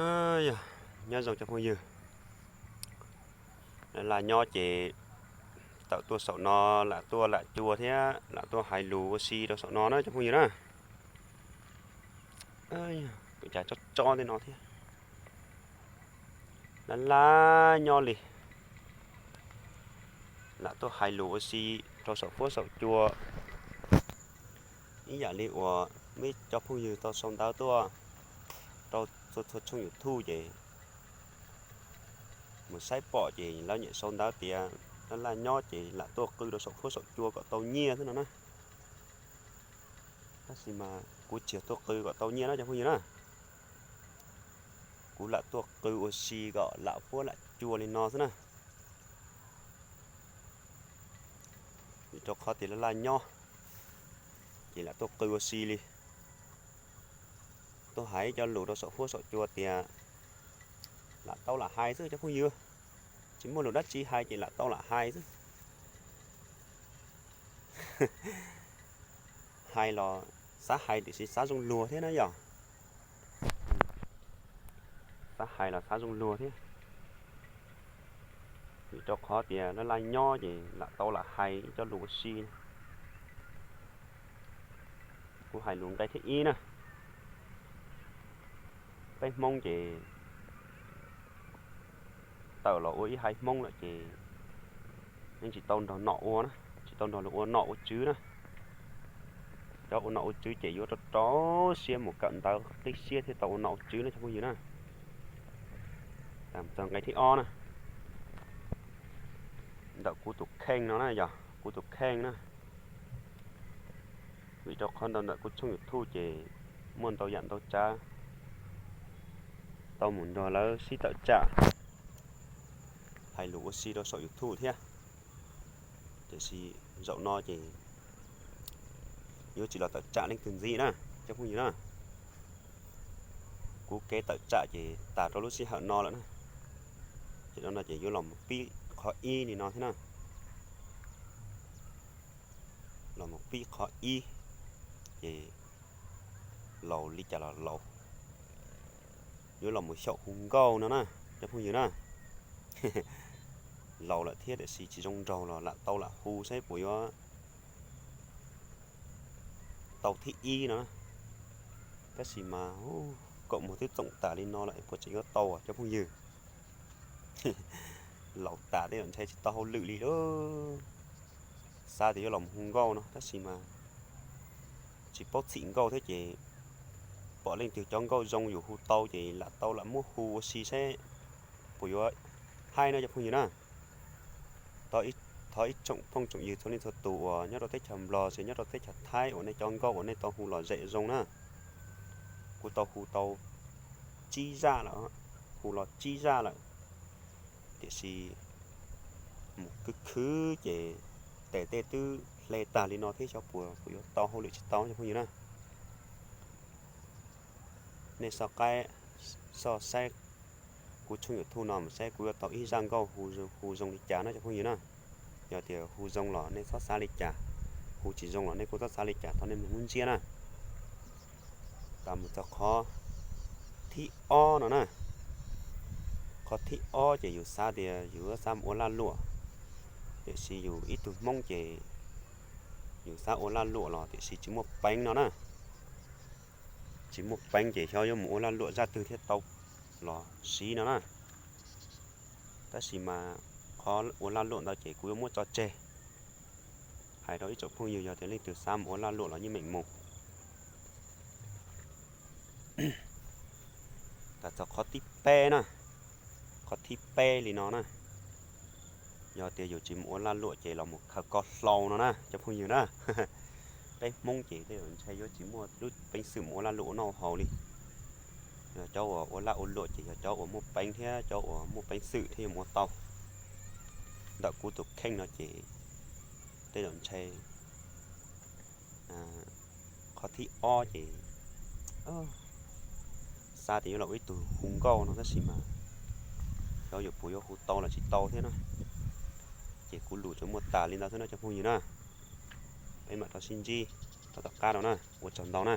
Yog, nyob zoo cov phooj ywg, laj laj nyob ces tawm tuaj saum no lam tuaj lam cua thiab lam tuaj hais lus ua si rau saum no na cov phooj ywg na. Kuv cas tsob tsob tej no thiab. Laj laj nyob li, lam tuaj hais lus ua si rau saum fuab saum cua. Ib yam li uas muaj ib cov phooj ywg tau sau ntawv tuaj rau txhua tshooj YouTube ces mus saib pom ces lawv nyiam sau ntawv tias laj laj nyob ces lam tuaj qw rau saum fuab saum cua kom tau nyiaj xwb no na. Tab sis mas kuv tsis yog tuaj qw kom tau nyiaj na cov phooj ywg na. Kuv lam tuaj qw ua si kom lam fuab lam cua li no xwb na. Vim rau qhov tias laj laj nyob ces lam tuaj qw ua si li. Tuaj hais ib co lus rau saum fuab saum cua tias lam tau lam hais xwb cov phooj ywg. Tsis muaj lus dab tsi hais ces lam tau lam hais xwb. Hais los xav hais tiam sis xav zoo luag thiab na yog. Xav hais los xav zoo luag thiab. Vim rau qhov tias laj laj nyob ces lam tau lam hais ib co lus ua si. Kuv hais lus nqe thib ib na. Peb Hmoob ces tawm los ua ib haiv Hmoob lawm ces yeej tsis tau nrog nom ua na, tsis tau nrog luag ua nom ua tswv na. Cov ua nom ua tswv ces yuav rau rau siab mus kawm ntawv qib siab thiaj tau ua nom ua tswv na cov phooj ywg na. Txog nqe thib ob na, ntawm kuv tus kheej no na yog kuv tus kheej na. Vim rau qhov ntawm ntawm kuv tshooj YouTube ces muaj ntau yam ntau tsav tau mus nrog lawv sib tawm tsam hais lus ua si rau saum YouTube thiab. Tiam sis zaum no ces yuav tsis los tawm tsam leej twg ntxiv na cov phooj ywg na. Kuv kev tawm tsam ces tas rau lub sij hawm no lawm na. Ces no ces yuav los mus pib qhov ib li no thiab na. Los mus pib qhov ib, ces laus li cas los laus, yuav los mus xyaum hu nkauj no na cov phooj ywg na. Laus lawm thiab tiam sis tsis zoo nraug los lam tau lam hu saib puas yuav tau thib ib no. Tab sis mas kaum mos twb txoom tas li no lawm puas tseem yuav tau cov phooj ywg? Laus tas tej zaum ntshe tsis tau hauj lwm li lauj. Xav tias yuav los hu nkauj no tab sis mas tsis paub txhim nkauj thiab ces pom leej twg cov nkauj zoo yus hu tau ces lam tau lam muab hu ua si saib puas yuav haib no cov phooj ywg na. Thov ib tsoom phooj tsoom ywg txhua leej txhua tus uas nyob rau teb chaws Nplog, nyob rau teb chaws Thaib uas nej cov nkauj uas nej tau hu los zem zoo na. Kuv tau hu tau tsib zaj lawm, hu los tsib zaj lawm, tiam sis mus khwv khwv ces tes tej twb hle tag li no thiab xyov puas kuv yuav tau hauj lwm tsis tau cov phooj ywg na. Nej soj qaib soj saib kuv tshooj YouTube no mas saib kuv yuav tau ib zaj nkauj hu zoo li cas no cov phooj ywg na. Yog tias hu zoo los nej txhob xav li cas, hu tsis zoo los nej kuj txhob xav li cas, thov nej mloog lub ntsiab na. Tas mus txog qhov thib ob no na. Qhov thib ob ces yus xav tias yus xav mus ua lag luam, tiam sis yus ib tug Hmoob ces yus xav ua lag luam los tiam sis tsis muaj peev no na. Tsis muaj peev ces xyov yuav mus ua lag luam zaj twg thiaj tau los siv no na. Tab sis mas qhov ua lag luam ntawd ces kuv yuav muab tso tseg. Hais rau ib tsoom phooj ywg yog tias leej twg xav mus ua lag luam los yeej meem mus. Tas txog qhov thib peb na, qhov thib peb li no na, yog tias yus tsis mus ua lag luam ces los mus khaws koj hlau no na cov phooj ywg na. Peb Hmoob ces tej zaum ntshe yuav tsis muaj lub peev xwm mus ua lag luam ua noj haus li. Yog cov uas ua lag ua luam ces yog cov uas muaj peev thiab cov uas muaj peev xwm thiaj yuav mus ua tau. Ntawm kuv tus kheej no ces tej zaum ntshe qhov thib ob ces xav tias yuav los ua ib tug hu nkauj no tab sis mas xyov yuav puas yuav hu tau los tsis tau thiab na. Ces kuv lus tsuas muaj tas li ntawd xwb no cov phooj ywg na. Peb mam rov sib ntsib rau tom qab no na, ua tsaug ntau na.